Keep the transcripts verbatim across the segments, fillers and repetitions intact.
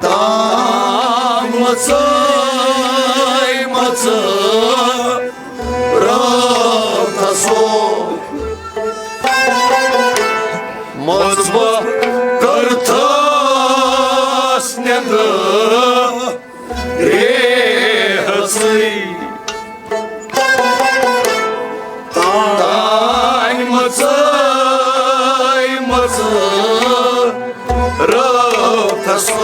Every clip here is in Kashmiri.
تام مژٲے مژٕ رٲتھس سُہ۔ مٔژ بہٕ کٔرتھس نیٚنٛدٕر ریہژٕے۔ تام مژٲے مژٕ رٲتھس سُہ۔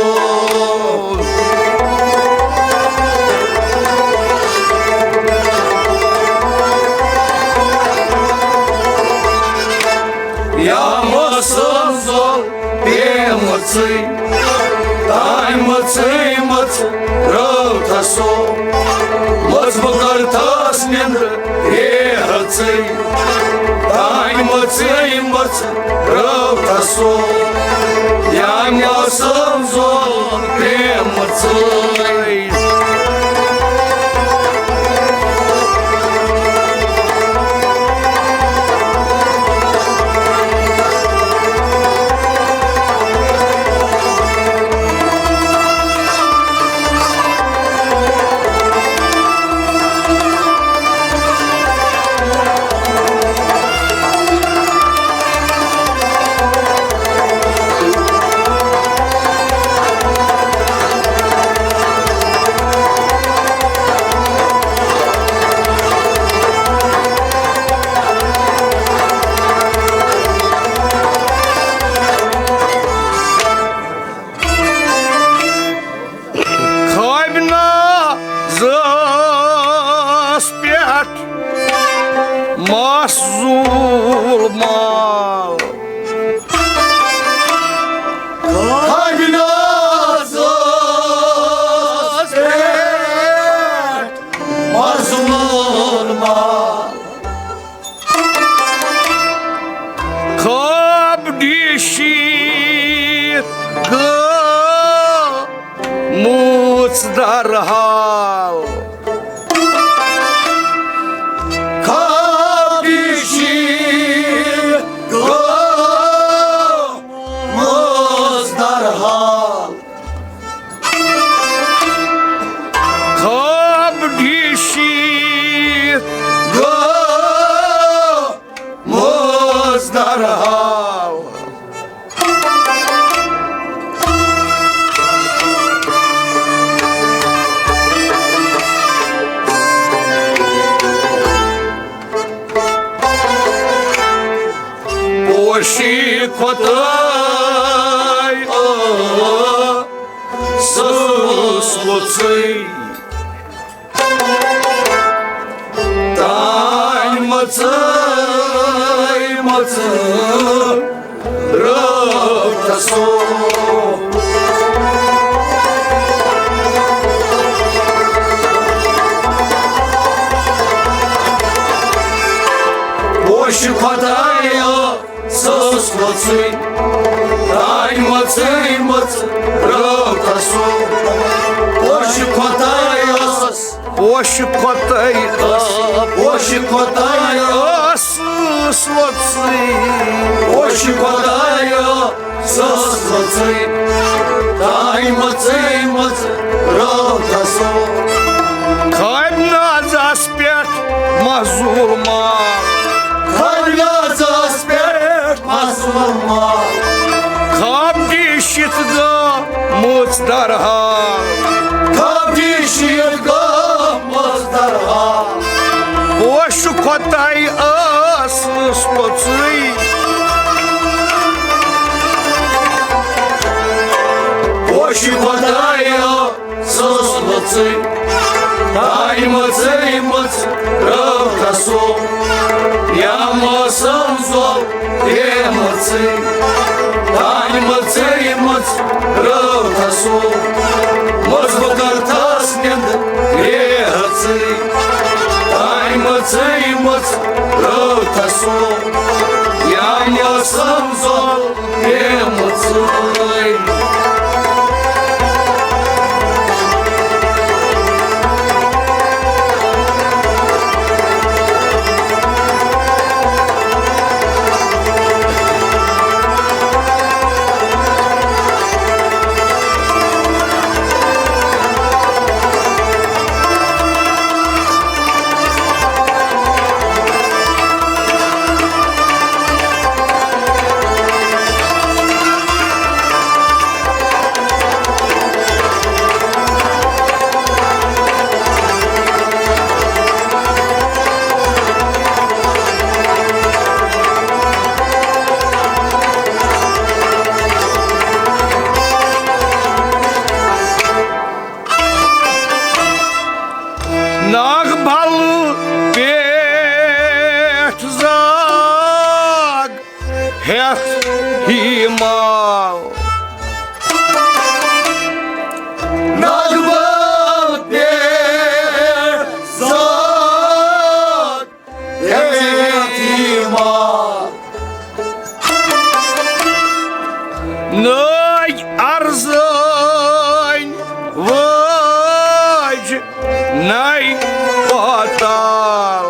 یا موسم زول پیمٕژٕے، تام مژٲے مژٕ رٲتھس سُہ۔ مٔژ بہٕ کٔرتھس نیٚنٛدٕر ریہژٕے، تام مژٲے مژٕ رٲتھس سُہ۔ یا موسم زول پیمٕژٕے۔ خوابہِ نازس پٮ۪ٹھ مَس زوٗل مال۔ خوابہِ نازس پٮ۪ٹھ مَس زوٗل مال۔ خواب ڈیٖشِتھ گٔمٕژ درحال۔ خواب ڈیٖشِتھ گٔمٕژ درحال۔ خواب ڈیٖشِتھ گٔمٕژ درحال۔ پوشہِ کھۄتہٕ ٲسٕس لوٚژٕے۔ تام مژٲے مژٕ رٲتھس سُہ۔ پوشہِ کھۄتہٕ ٲسٕس لوٚژٕے۔ تام مژٲے مژٕ رٲتھس سُہ۔ پوشہِ کھۄتہٕ ٲسٕس۔ پوشہِ کھۄتہٕ ٲسٕس۔ پوشہِ کھۄتہٕ ٲسٕس لوٚژٕے۔ پوشہِ کھۄتہٕ ٲسٕس لوٚژٕے۔ تام مژٲے مژٕ رٲتھس سُہ۔ خوابہِ نازس پٮ۪ٹھ مَس زوٗل مال۔ خوابہِ نازس پٮ۪ٹھ مَس زوٗل مال۔ خواب ڈیٖشِتھ گٔمٕژ درحال۔ خواب ڈیٖشِتھ گٔمٕژ درحال۔ پوشہِ کھۄتہٕ ٲسٕس لوٚژٕے۔ پوشہِ کھۄتہٕ ٲسٕس لوٚژٕے۔ تام مژٲے مژٕ رٲتھس سُہ۔ یا موسم زول پیمٕژٕے۔ تام مژٲے مژٕ رٲتھس سُہ۔ مٔژ بہٕ کٔرتھس نیٚنٛدٕر ریہژٕے۔ تام مژٲے مژٕ رٲتھس سُہ۔ یا موسم زول پیمٕژٕے۔ نَے پاتال۔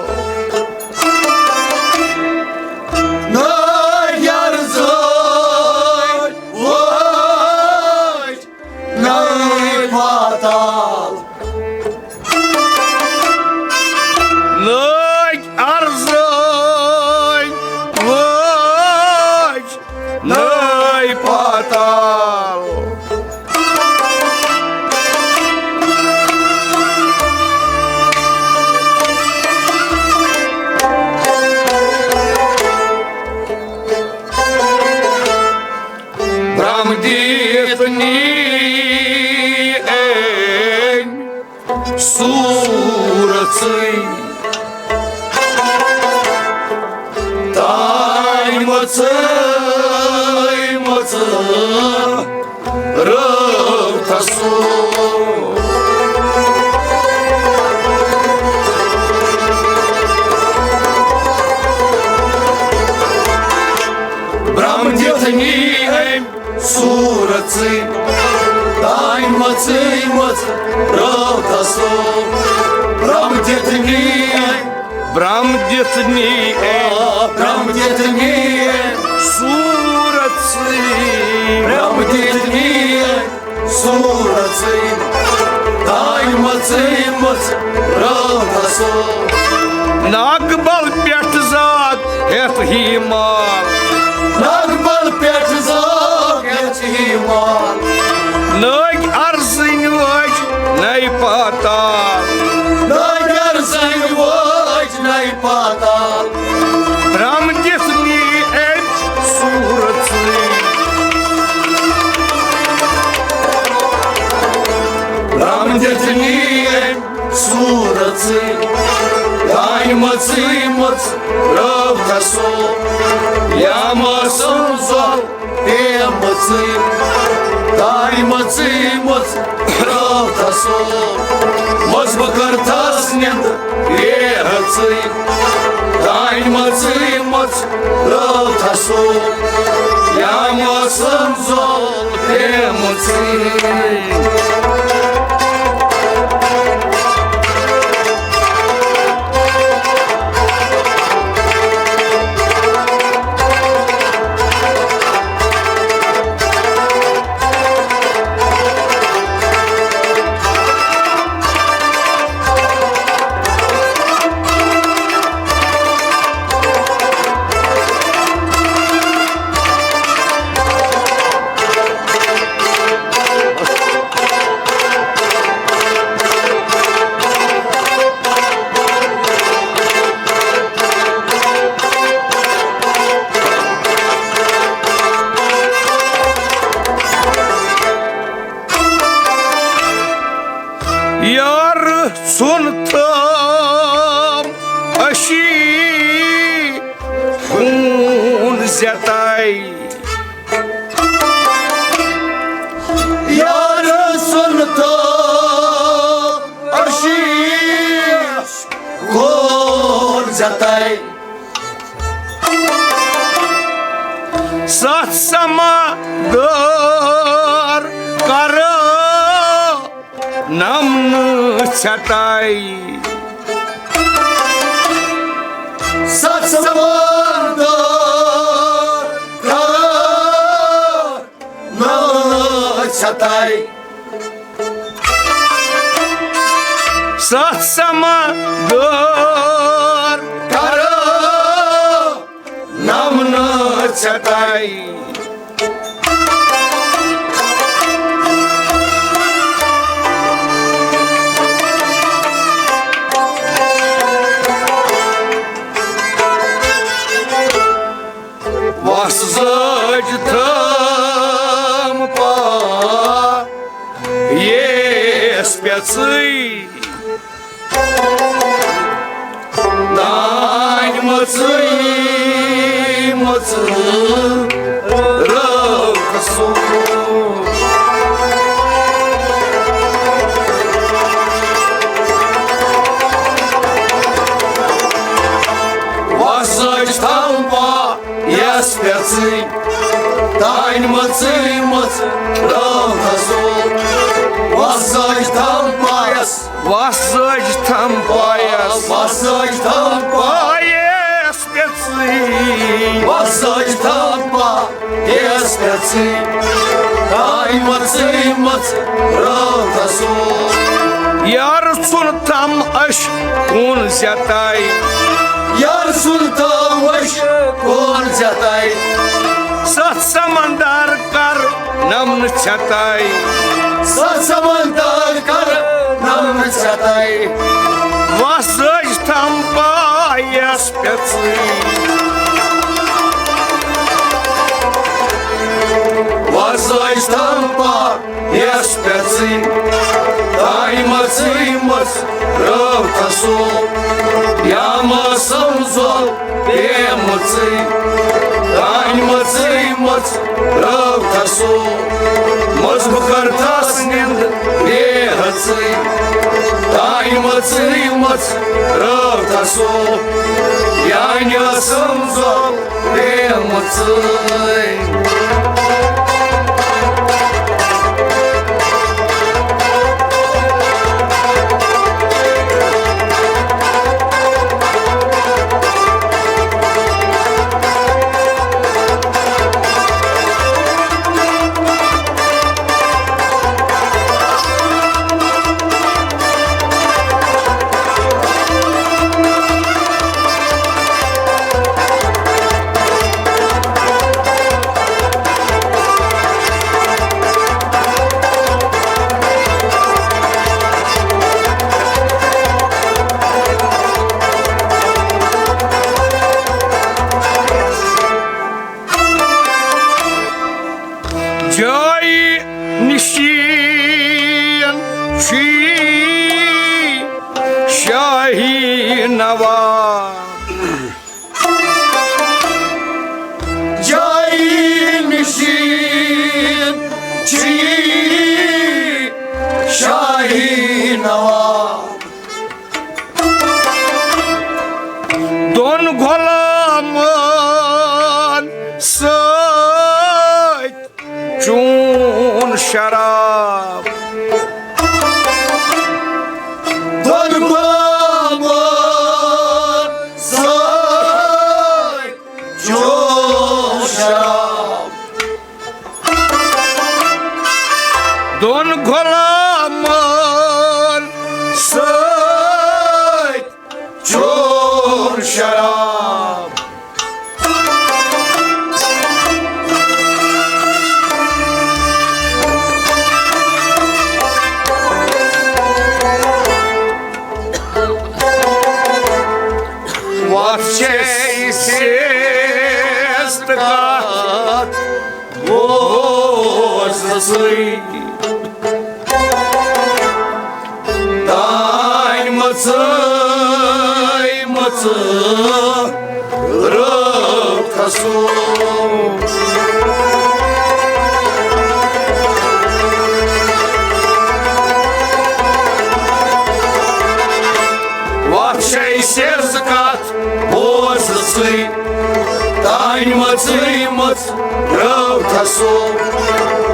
نَے یرزٲے وٲج، نَے پاتال۔ لٲگۍ ارزٲے وٲج، نٔے پاتال۔ برٛم دِتھ نی أمۍ سوٗرژٕے۔ تانۍ مٔژٕے مٔژٕ رٲوتھس سوٗر۔ برٛم دِتھ نی أمۍ سوٗرژٕے، تانۍ مٔژٕے مٔژ رٲوتھس سوٗر۔ برٛم دِتھ نی أمۍ۔ برٛم دِتھ نی أمۍ۔ آ، برٛم دِتھ نی أمۍ۔ سوٗرژٕے۔ برٛم دِتھ نی أمۍ۔ سوٗرژٕے، تانۍ مٔژٕے مٔژ رٲوتھس سوٗر۔ ناگہٕ بل پٮ۪ٹھ زاگ ہٮ۪تھ ہی مال۔ ناگہٕ بل پٮ۪ٹھ زاگ ہٮ۪تھ ہی مال۔ نٔگۍ ارزٕنۍ وٲج نَے پاتال۔ نٔگۍ ارزٕنۍ وٲج نَے پاتال۔ برٛم دِتھ نی أمۍ سوٗرژٕے۔ برٛم دِتھ نی أمۍ سوٗرژٕے۔ تانۍ مٔژٕے مٔژ رٲوتھس سوٗر۔ یامہٕ سٕنٛز زۄل پیمٕژٕے۔ تانۍ مٔژٕے مٔژ رٲوتھس سوٗر۔ مٔژ بہٕ کٔرتھس نِنٛد ویرژٕے۔ تانۍ مٔژٕے مٔژ رٲوتھس سوٗر۔ یامہٕ سٕنٛز زۄل پیمٕژٕے۔ یار ژھُن تھٲم اشی خوٗن زیتاے۔ یار ژھُن تھٲم اشی خوٗن زیتاے۔ ستھ سما غٲر کرو نمنہٕ ژھٮ۪تاے۔ ستھ سما غٲر کرو نمنہٕ ژھٮ۪تاے۔ ستھ سما غٲر کرو نمنہٕ ژھٮ۪تاے۔ وس زٲج تھٲم پا ییس پٮ۪ژٕے۔ دانہِ مٔژٕے مٔژٕ رٲو قسم۔ وۄزٕج تھمپا یس پٮ۪ژٕے، دانہِ مٔژٕے مٔژٕ رٲو قسم۔ وۄزٕج تھمپا یس وس سۭتۍ یس پٮ۪ژٕے، تانۍ مٔژٕے مٔژ رٲو تسو۔ یار سُنٛد تم اش کون زیتاے۔ یار سُنٛد تم اش کون زیتاے۔ ستھ سمندر کر نمن چھتاے۔ ستھ سمندر کر نمن چھتاے۔ وس أج تھم پایس پٮ۪ژٕے۔ وس أج تھم پایس پٮ۪ژٕے۔ تانۍ مٔژٕے مٔژ رٲو تسو۔ یا مٲسم زول بے مٔژٕے۔ تانۍ مٔژٕے مٔژ رٲو تسو۔ مٔژ بہٕ کر تس نِند بے ہژٕے۔ تانۍ مٔژٕے مٔژ رٲو تسو۔ یانہِ ٲسم زول بے مٔژٕے۔ جایہِ نشین چھی شاہی نواب۔ جایہِ نشین چھی شاہی نواب۔ دۄن غلامن سۭتۍ چون شراب۔ دۄن غلامن سۭتۍ چون شراب۔ دۄن غلامن سۭتۍ چون شراب۔ وَتھ چھے سیز تہٕ کَتھ بوز ژٕے۔ تانۍ مٔژٕے مٔژ رٲو کھسو۔ وَتھ چھے سیز کَتھ بوز ژٕے۔ تانۍ مٔژٕے مٔژ رٲو کھسو۔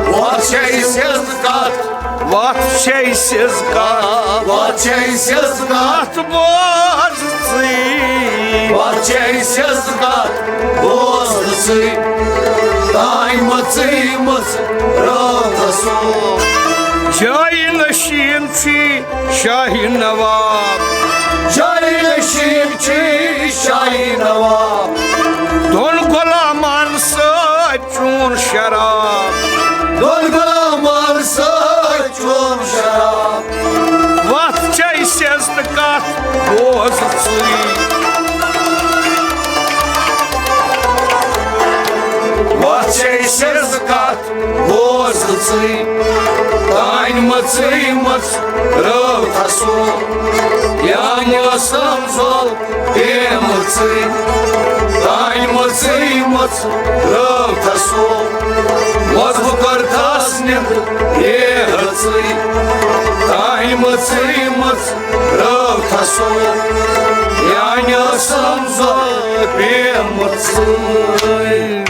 وَتھ چھے سیز کَتھ۔ وَتھ چھے سیز کَتھ۔ وَتھ چھے سیز کَتھ۔ بوز ژٕے۔ وَتھ چھے سیز کَتھ۔ بوز ژٕے۔ تانۍ مٔژٕے مٔژ رٲو کھسو۔ جایہِ نشین چھی شاہی نواب۔ جایہِ نشین چھی شاہی نواب۔ دۄن غلامن سۭتۍ چون شراب۔ دۄن غلامن سۭتۍ چون شراب۔ وَتھ چھے سیز تہٕ کَتھ بوز ژٕے۔ وَتھ چھے سیز کَتھ بوز ژٕے۔ تانۍ مٔژٕے مٔژ رٲو کھسو۔ یانہِ ٲسم زول بے مٔژٕے۔ تانۍ مٔژٕے مٔژ رٲو کھسو۔ وَتھ بہٕ کر تھس نِند بے ہژٕے۔ تانۍ مٔژٕے مٔژ رٲو کھسو۔ یانہِ ٲسم زول بے مٔژٕے۔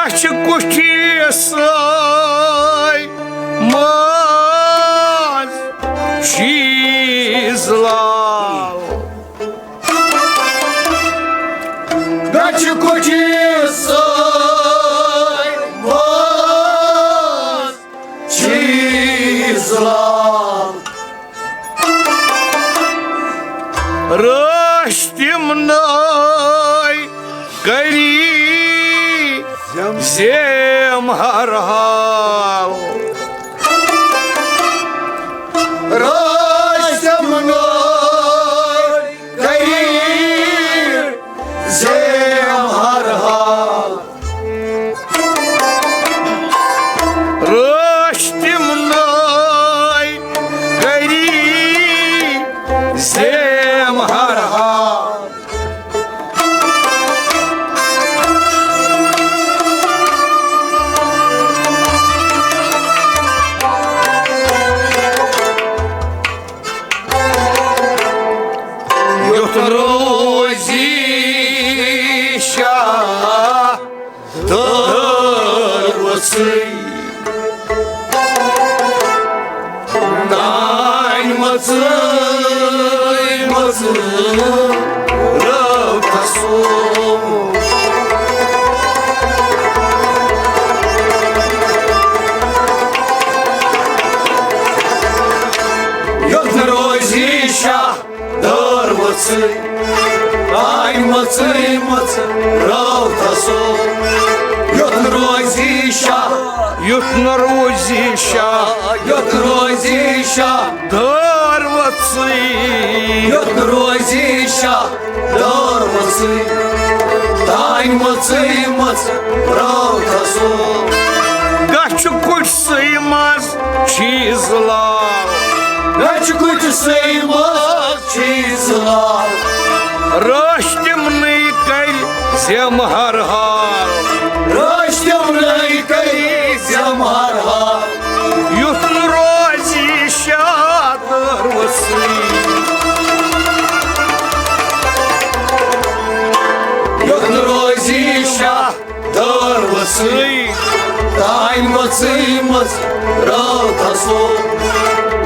اَسہِ چھِ کُٹھِس سۭتۍ منٛز چیٖز لال۔ گَچھِ کُٹھِس سۭتۍ منٛز چیٖز لال۔ رٲچھ تِمنٕے کٔری زیمہر حال۔ رٲچھ تِمنٕے کٔری زیمہر حال۔ رٲچھ تِمنٕے کٔری زیمہر حال۔ یُتھ روزی شاہ دٲروسٕے۔ دانہِ مٔژٕے مٔژٕ رٲوتھس۔ یُتھ روزی شاہ دٲر ؤژھٕے، آے مٔژٕے مٔژ رٲوتھسو۔ یُتھ روزی شاہ، یُتھ نہٕ روزی شاہ، یُتھ روزی شاہ دٲر ؤژھٕے، یُتھ روزی شاہ دٲر ؤژھٕے، تانۍ مٔژٕے مٔژ رٲوتھسو۔ گژھِ کُٹھۍ سٕے منٛز چیٖز لال۔ گژھِ کُٹھۍ سٕے منٛز چیٖز لال۔ رٲچھ تِمنٕے کَرِ زیمہر حال۔ رٲچھ تِمنٕے کَرِ زیمہر حال۔ یُتھ نہٕ روزی شاہ دٲر ؤژھٕے۔ یُتھ نہٕ روزی شاہ دٲر ؤژھٕے، تانۍ مٔژٕے مٔژ رٲوتھسو۔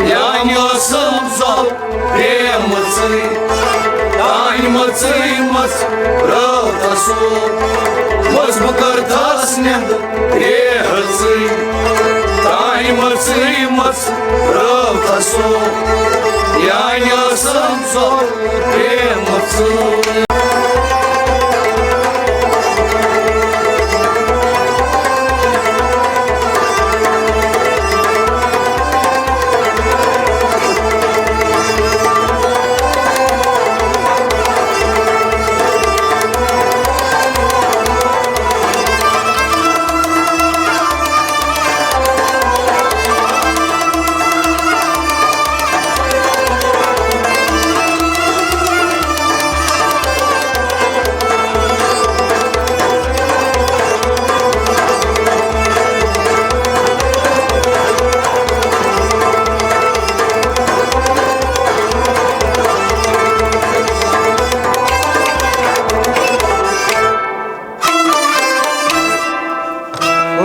یانہِ ٲسٕم زۄل پیمٕژٕے، تانۍ مٔژٕے مٔژ رٲوتھسو۔ مٔژ بہٕ کٔرتھس نیٚنٛدٕ ریہژٕے، تانۍ مٔژٕے مٔژ رٲوتھسو۔ یانہِ ٲسٕم زۄل پیمٕژٕے۔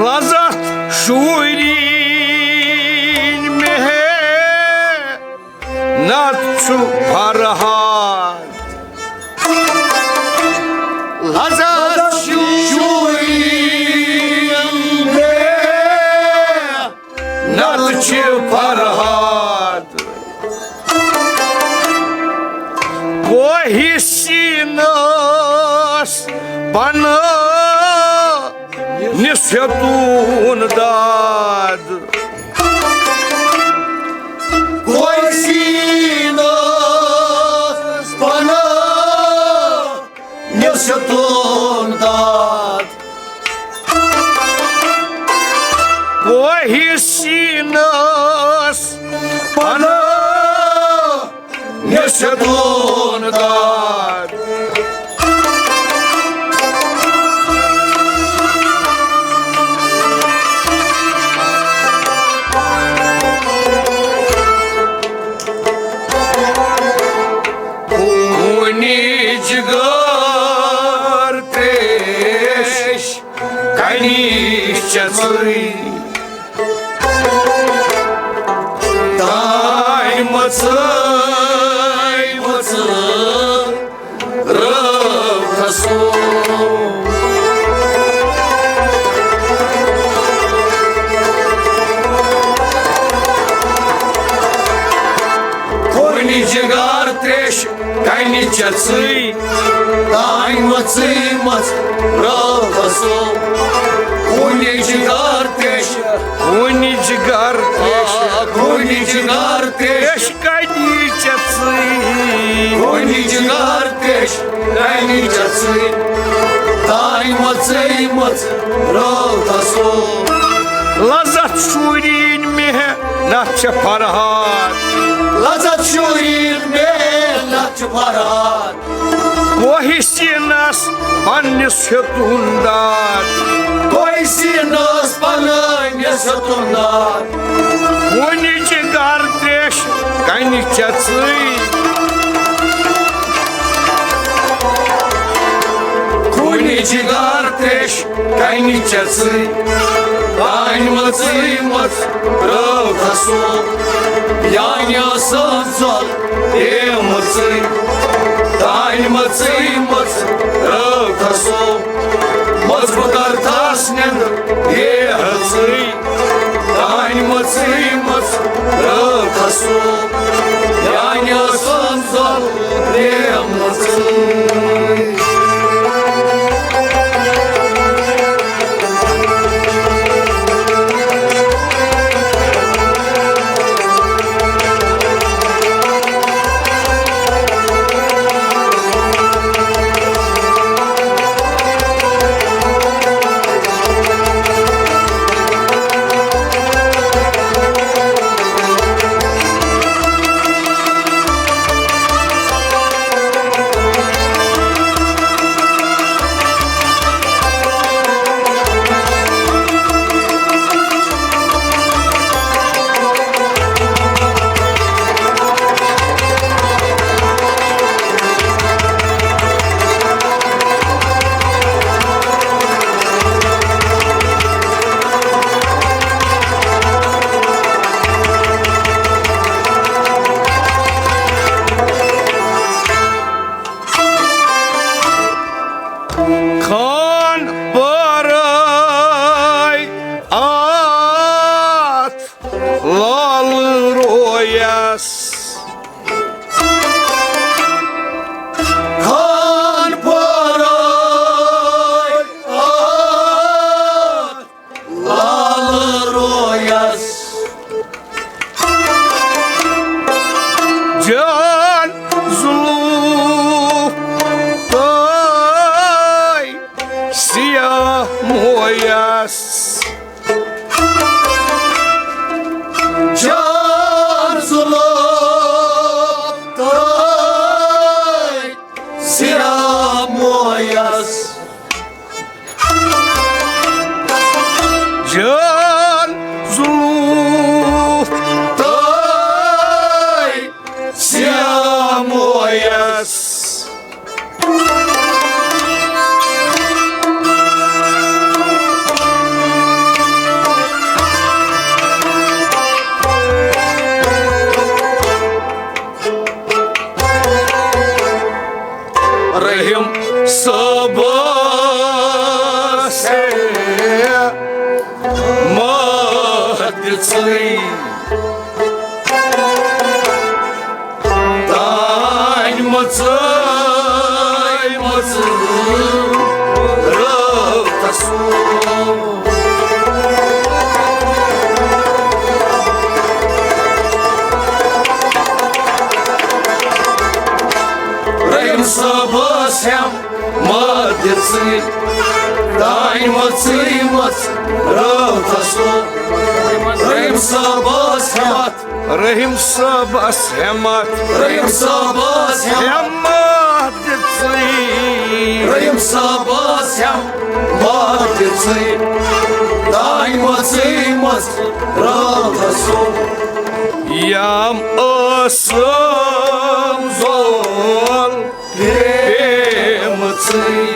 لذت شوٗرِنۍ مےٚ نتہٕ چھُ فرہاد۔ لذت شوٗرِنۍ مےٚ نتہٕ چھِ فرہاد۔ کوہہِ سیٖنس پناہ نِس ہیوٚتُن داد۔ کوہہِ سیٖنس پناہ نِس ہیوٚتُن داد۔ کوہہِ سیٖنس پناہ نِس ہیوٚتُن داد۔ خوٗنٕچ گٲر ترٛیش کنی چژٕے، دانہِ مژٕے مژٕ رٲوتھسو۔ کُنہِ جِگار تریش کنہِ چژٕے، دانہِ مژٕے مژٕ رٲوتھسو۔ کُنہِ جِگار تریش، کُنہِ جِگار تریش، آ، کُنہِ جِگار تریش، تریش کنہِ چژٕے۔ کُنہِ جِگار تریش کنہِ چژٕے، دانہِ مژٕے مژٕ رٲوتھسو۔ لذت شوٗرِن محنت چھِ فرہاد۔ لذت شوٗرِن محنت چھِ فرہاد۔ کوہِ سیٖنس پننِس ہیوٚتُن داد۔ کوہِ سیٖنس پننِس ہیوٚتُن داد۔ کُنہِ جِگار تریش کنہِ چژٕے۔ کُنہِ جِگار تریش کنہِ چژٕے، دانہِ مژٕے مژٕ رٲوتھسو۔ یانہِ ٲسٕم زۄل پیمٕژٕے، دانہِ مژٕے مژٕ رٲوتھسو۔ مٔژ بہٕ کرتھس نیٚنٛدٕر ییٖژٕے، دانہِ مژٕے مژٕ رٲوتھسو۔ یانہِ ٲسٕم زۄل پیمٕژٕے۔ خان پٲرٲے اتھ لال رویس۔ خان پٲرٲے اتھ لال رویس۔ جان ظلم تہٕ سیاہ مویس۔ جان ظلم تہٕ سیاہ مویس۔ جان ظلم تہٕ سیاہ مویس۔ رحیم صٲبس ماہ دِژٕے دانہِ مژٕے مژٕ رٲوتھسو۔ رحیم صٲبس ہٮ۪م ماہ دِژٕے دانہِ مژٕے مژٕ رٲوتھسو۔ رحیم صٲبس ہٮ۪م رحیم صٲبس ہٮ۪متھ۔ رحیم صٲبس ہٮ۪متھ۔ ہٮ۪متھ دِژٕے۔ رحیم صٲبس ہٮ۪متھ دِژٕے۔ دانہِ مژٕے مژٕ رٲوتھسو۔ یام ٲسٕم زول پیمٕژٕے۔